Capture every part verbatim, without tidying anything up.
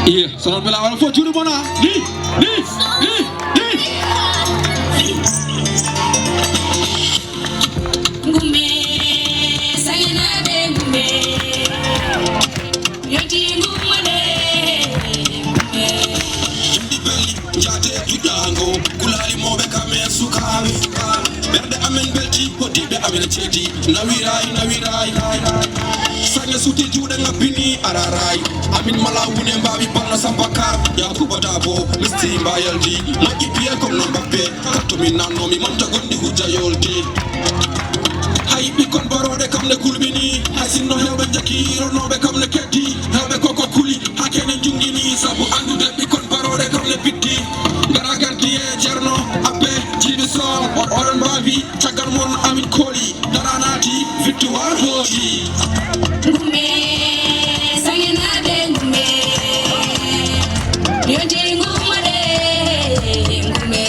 Iya, so noon mbela wala fof juuɗe mon a. Ni, ni, ni, ni. Ngumbe, sañanaaɓe ngumbe. Yonti ngumma de, ngumbe. Yimɓe belli, jaate juɗɗaango, kulaali mawɓe kam e sukaaɓe. Ɓerɗe amen belti, hoɗdiiɓe amen ceedi. Nawiray, nawiray, ray, ray. Saña suti juuɗe ngabbini, araray. Amin mala wune mbaawi banna sampakar. Yakuba Dabo, Misti Mbayaldi. Moƴƴi piye comme no Mbappe. Kattu min nanno, mi momta gonɗi hujja yolde. Hay ɓikkon barooɗe kam ne kulɓini. Hay sinno hewɓe jaki, ronnoɓe kam ne keddi. Hewɓe koko kuli, haa kene njungini. Sabu anndude ɓikkon barooɗe kam ne pitti. Ngara gardi e Ceerno, Appe, Jibi Sow, oɗon mbaawi. Caggal mon amin kooli, dara naati, victoire hooti. Ngumbe, sañanaaɓe ngumbe. Yonti ngumma de, ngumbe.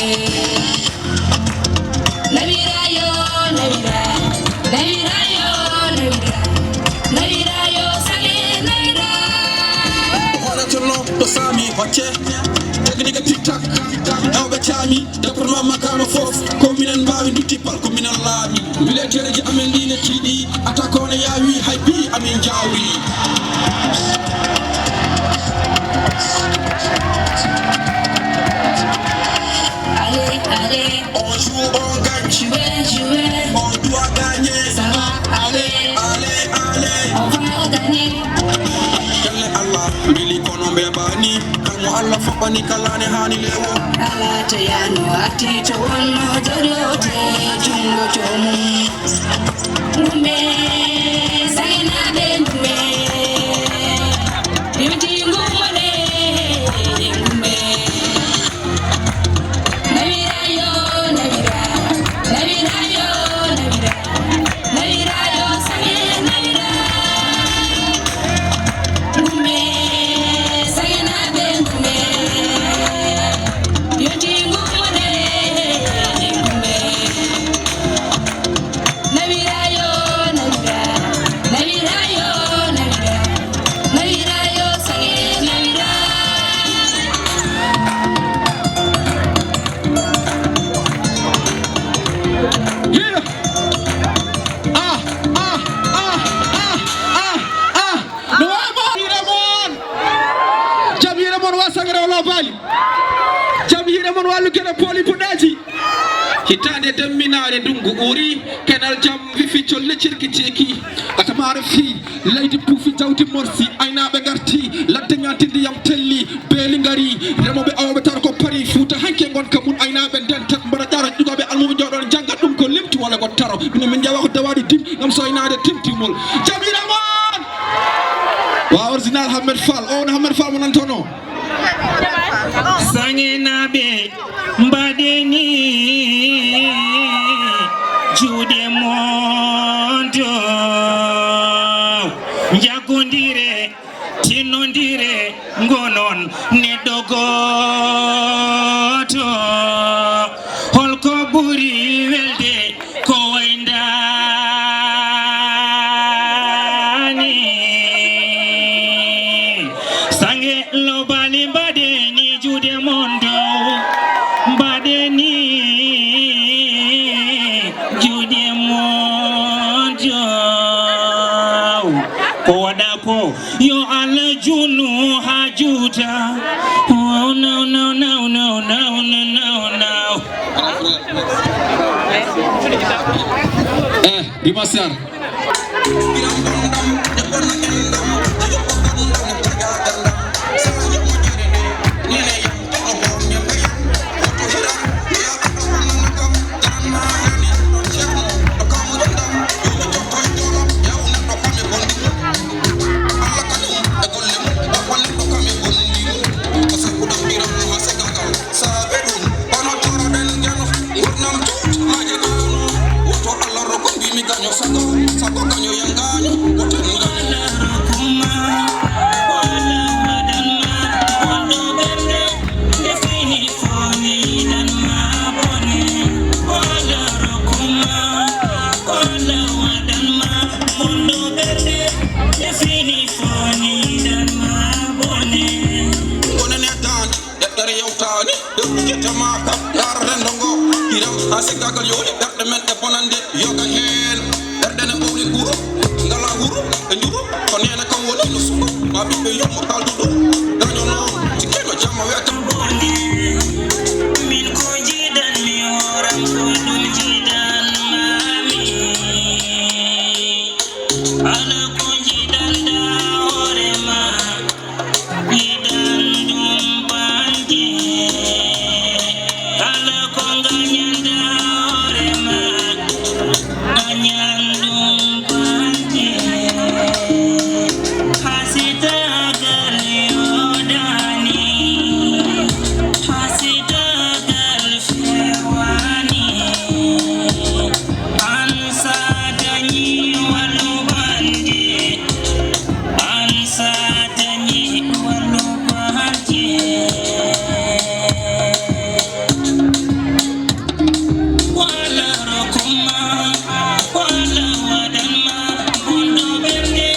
Nawira yo, nawira. Nawira yo, nawira. Nawira yo, sañe, nawira. Hoɗa tonno, ɗo saami, hocce. Technique tic tac, hewɓe caami. Département Makama fof, ko minen mbaawi ndutti bal, ko minen laami. Mbiletereeji amen ɗi ne tiiɗi, attaque o ne yaawi, hay bi amin jawri. Allez, allez. On joue, on gagne. Jouer, jouer. On doit gagner. Ça va aller. Allez, allez. On va gagner. Kelle Allah, mbili kono mbe bani. Kal mo Allah foɓɓani kala ne haani lewo. Kala to yano arti to wonno joɗote jungo joomum. Ngumbe, sañanaaɓe ngumbe. Yonti ngumma de, ngumbe. Nawira yo, nawira. Nawira yo, nawira. Nawira yo, sañe, nawira. Ngumbe, sañanaaɓe ngumbe. Yonti ngumma de, ngumbe. Nawira yo, nawira. Nawira yo, nawira. Nawira yo, sañe, nawira. Yeah. Ah, ah, ah, ah, ah, ah. No wawa hiire mon. Jam hiire mon wa sangre wala bali. Jam hiire mon wa lugere poli puɗaji. Hitaande demminaare ndungu uri, kenal jam wifi colle cirki ceeki. Atamare fi, leydi puufi jawdi morsi, aynaaɓe ngarti, ladde ñaati ndiyam telli, beeli ngari, remooɓe awooɓe taro ko pari, Fuuta hanki e ngonka mum, aynaaɓe ndentat, mbaɗa ƴara ƴugaaɓe almuɓe jooɗon, njannga ɗum ko limtu walla ko taro. Mino min njawa ko dawaɗi dim, ngam so aynaade timtimol. Jam hiire mon! Wa original Hammed Fall, o woni Hammed Fall mo nantono. Sañenaaɓe, mbaɗe ni juuɗe mon to, njaggondire, tinnondire, ngonon neɗɗo gooto. Holko ɓuri welde? Ko wayndani. Sange lobali, mbaɗe ni juuɗe mon dow. Mbaɗe ni juuɗe mon dow. Ko waɗa ko yo Allah junu ha juuta. Oh, no, no, no, no. Eh, Rima Sarr. Saabe ɗum, kono toroɗen Geno, ngurnam tut, maaje ɗaano. Woto Allah rokku mbimi gaño sago, sago gaño yen gaño, woto en gaño. Allah rokkuma, Allah waɗanma, wonɗo ɓernde, nde fini foni yiɗanma bone. Allah rokkuma, Allah waɗanma, wonɗo ɓernde, nde fini foni yiɗanma bone. Haa siggagal yooli ɓerɗe men e bonande yoga heen. Ɓerɗe ne ɓowli ɓuru ngala huru e njuru. Ko neene kam woni no suɓo ma ɓiɓɓe yumma kaldu ɗum dañono. Sikkino jamma weta. Min ko jiidan mi hooram ko ɗum jiidan mami. Ala ko jiidan da hoore ma. Idan ɗum bandi kala ko ngañanda hoore ma. Añan ɗum bandi hasitagal yodani hasitagal fewani. An sa dañi walu bandi. An sa dañi walu bandi. Wala rokuma wala wadanma bondo berde.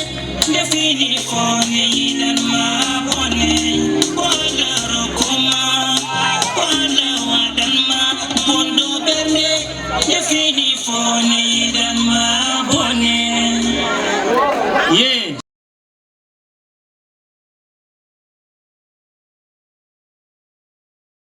Nde fini fone yidan ma bone. Wala rokuma wala wadanma bondo berde. Nde fini fone yidan ma bone. Ye.